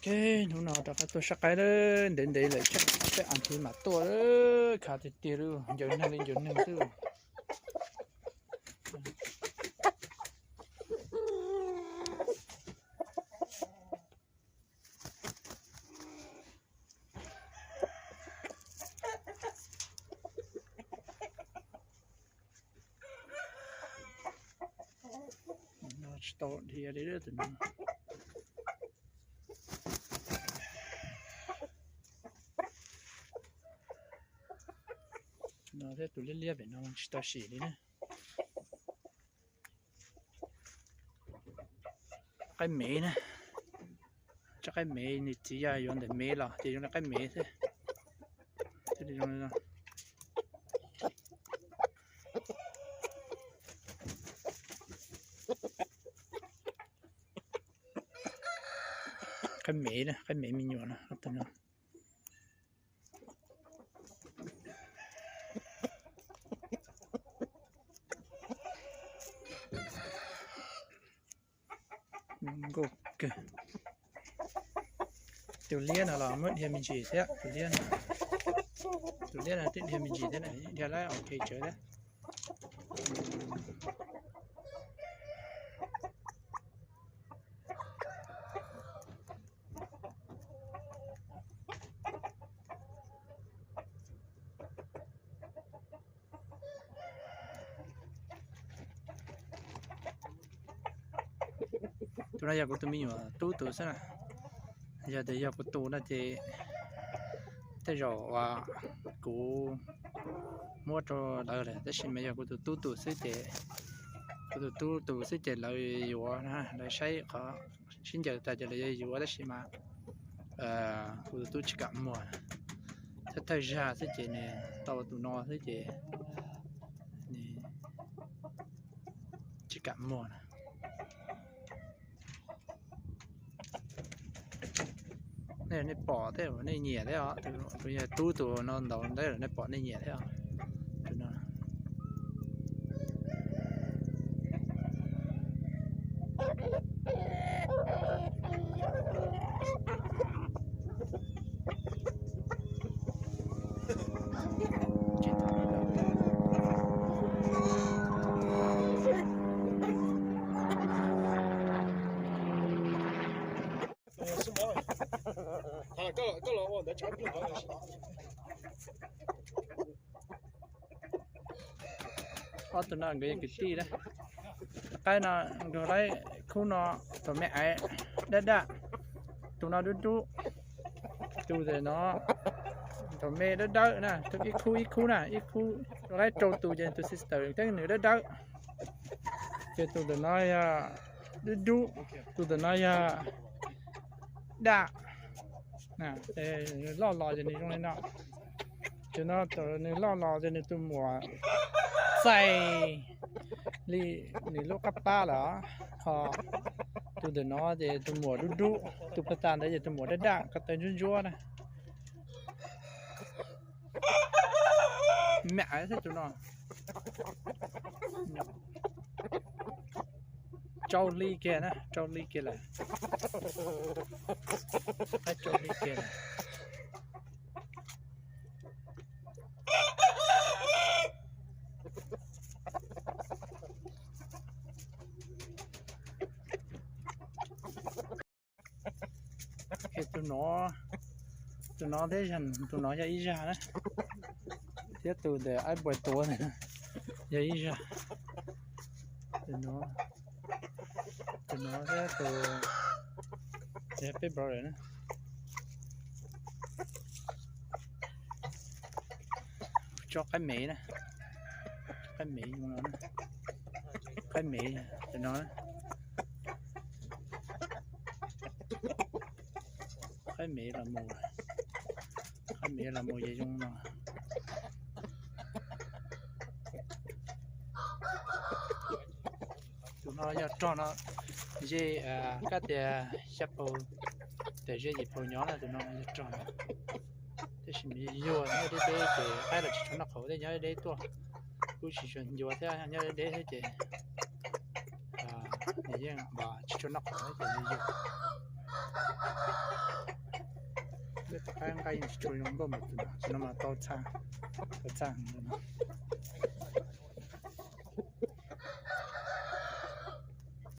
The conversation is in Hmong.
Ok, hnub no rov qab tuaj saib qaib lawm, ntev ntev lawm tsam peb as thiv mam tuaj, khav tiag tiag li, ncaws neeg li ncaws neeg xwb. No tsis tau dhia li tus no. No thiab tus liab liab pem no tsis tau sim li na. Qaib mev na, tsob qaib mev nws txiv yog yuav ntawm mev los ces zoo li qaib mev xwb. Qaib mev na, qaib mev me nyuam no, tus no. Nkauj kawg. Tus liab no los muab dhia me ntsis thiab, tus liab no, tus liab no twb dhia me ntsis thiab na, dhia lawm ok tsawv thiab. Tus no yog kuv tus me nyuam tub tus xwb na. Yog tias yog kuv tus no ces tej zaum uas kuv muab rau lawv lawm, tab sis mas yog kuv tus tub tus xwb ces, kuv tus tub tus xwb ces lawv yuav, lawv saib qhov sib ncaws tas ces lawv yuav yuav, tab sis mas kuv tus tub tsis kam muag, thawj thawj zag xwb ces nws tau tus no xwb ces nws tsis kam muag na. Nej, nej pom thiab nej nyiam thiab os, tus yog tub tus no ntau ntawd nej pom nej nyiam thiab os. Tus no. Ob tug no nkawd yog kwv tij na. Qaib no nkawd laib khub no, thaum me aiv dawb dawb, tus no dub dub, tus ntawm no thaum me dawb dawb na, ib khub ib khub na, ib khub laib rau tus ces tus sister thiab nws dawb dawb. Ces tus ntawm no yog dub dub, tus ntawm no yog daj. Loj los ces nws zoo li no. Ces no nws loj los ces nws tus muam txais li nws lub qab pab lawm. Ho tus ntawm no ces tus muam dub dub, tus pag tas ntawd ces tus muam daj daj ko taw ntsuab ntsuab na. Me aiv thiab tus no. Rau hli kiag na, rau hli kiag lawm. Qaib rau hli kiag lawm. Tus no, tus no thiab tus no yog ib zag na, thiab tus ntawm aib puas tuav ntawd yog ib zag. Tus no, tus no thiab tus, peb brother na. Tsob qaib mev na, qaib mev, qaib mev tus no. Qaib mev los mus, qaib mev los mus yog zoo no. Tus no yog rog no, ze kab tias xya phaus, tias ze yim phaus nyob na, tus no yog rog no. Tab sis mas yuag nyob deb deb ces qaib los tsis tshua noj qhauv thiab, nyob deb deb tuaj, kuj tsis tshua ncua thiab, nyob deb deb thiab ces nws yeej tsis tshua noj qhauv thiab ces yuag. Peb tom qab nqaij yeej tsis tshua zoo nkauj npaum li no, tam sim no mas tau txha, tau txha heev li no.